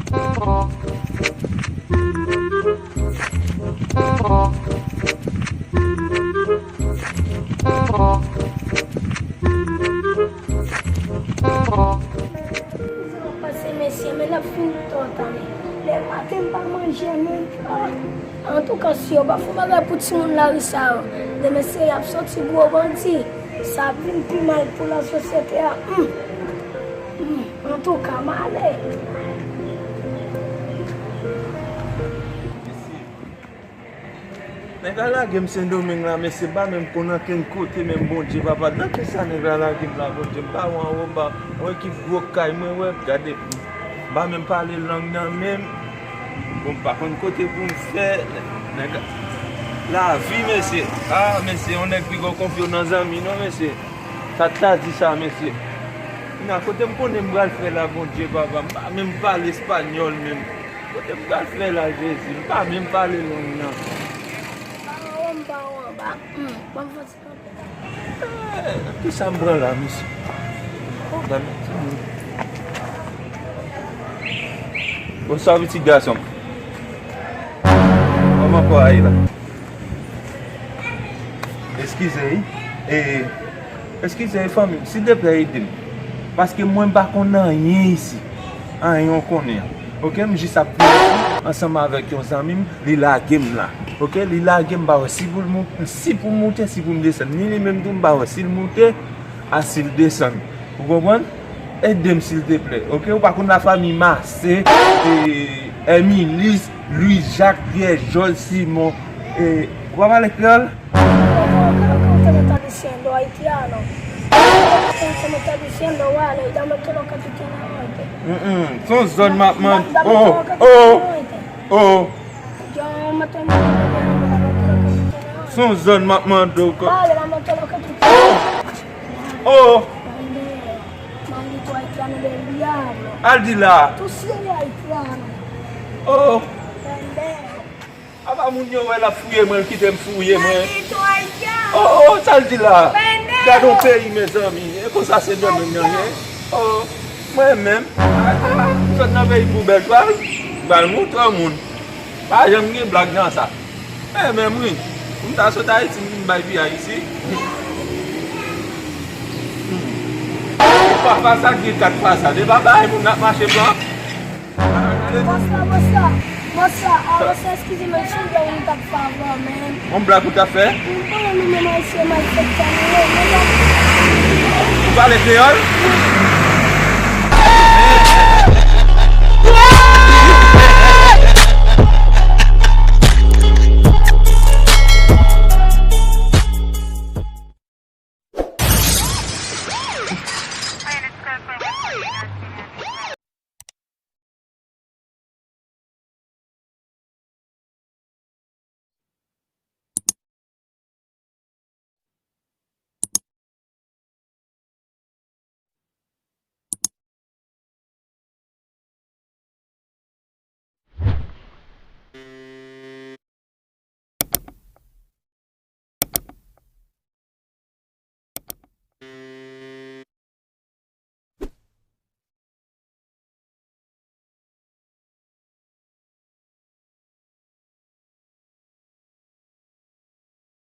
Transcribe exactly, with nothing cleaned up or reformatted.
Pase mesye, men n ap fin tò tande. Lè maten m pa manje menm. Ah, antouka, si yo pa fè yon bagay pou timoun lari sa yo, demen se y ap soti gwo bandi. Sa ap vin pi mal pou lasosyete a. Hmm. Hmm. Antouka, m ale. Nèg la lage m Sendomeng la, mesye, m pa menm konn ankenn kote, menm Bondye papa, nan kisa nèg la lage m la, Bondye, m pa wè anwo, m pa wè ki gwo kay mwen wè, gade, m pa menm pale lang nan menm, bon, m pa konn kote pou m fè, nèg la, lavi, mesye, ah, mesye, yon nèg pi gwo konfye w nan zanmi, non, mesye, sa t ta di sa, mesye, nan kote m konnen m pral fè la, Bondye papa, m pa menm pale espanyòl menm. Kote m pral fè la, Jezi? M pa menm pale lang nan. Anwo m pa anwo anba. Hmm, ban m fè ti kanpe. Eh, kisa m pran la, mesye? Gade timoun. Bonswa, pitit gason m. Kòman kò a ye la? Eskize, wi. E, eskize, fanmi m, silteplè, ede m. Paske mwen, m pa konn anyen isi. Anyen w konnen an. Oke, m jis ap viv ansanm avèk yon zanmi m, li lage m la. Oke, li lage m, m pa wè si pou l mou-, si pou m moute, si pou m desann. Ni li menm tou, m pa wè si l moute, a si l desann. Ou konprann? Ede m silteplè, oke? Ou pa konn lafanmi Mase, e, Èmilis, Lwi Jak, Pyè Jòj, Simon, e, ou pa pale kreyòl? Como que no conocemos tradición haitiano? Conocemos tradición de Guale, dame todo lo que tú tienes en mente. Mm, mm. Se yon zòn m ap mande. Oh, oh, oh. Yo, dame todo lo que tú tienes en mente. Se yon zòn m ap mande w. Vale, dame todo lo que tú tienes. Oh! Maldito haitiano del diablo. Al di la. Tú sí eres haitiano. Oh! Pendejo. Apa moun yo wè l ap fouye mwen, l kite m fouye mwen. Maldito haitiano. Oh, oh, sa l di la. Pendejo. Gade yon peyi, mezanmi. E konsa se dòmi nan ye. Oh, mwen menm. Ah, ah, m sot nan peyi poubèl, pral, pral moutre moun. Pa janm gen blag nan sa. E menm wi. Pou m ta sot Ayiti, m vin bay pi Ayiti. Papa sa gen kat pasa. De pa bay moun ap mache blan. Bòs la, bòs la. Bòs la, ah, bòs la, eskize m, si w gen yon kat favè, men. Yon blag ou ta fè? M konnen nou menm Ayisyen malfektè nou ye, men. Ou pale kreyòl?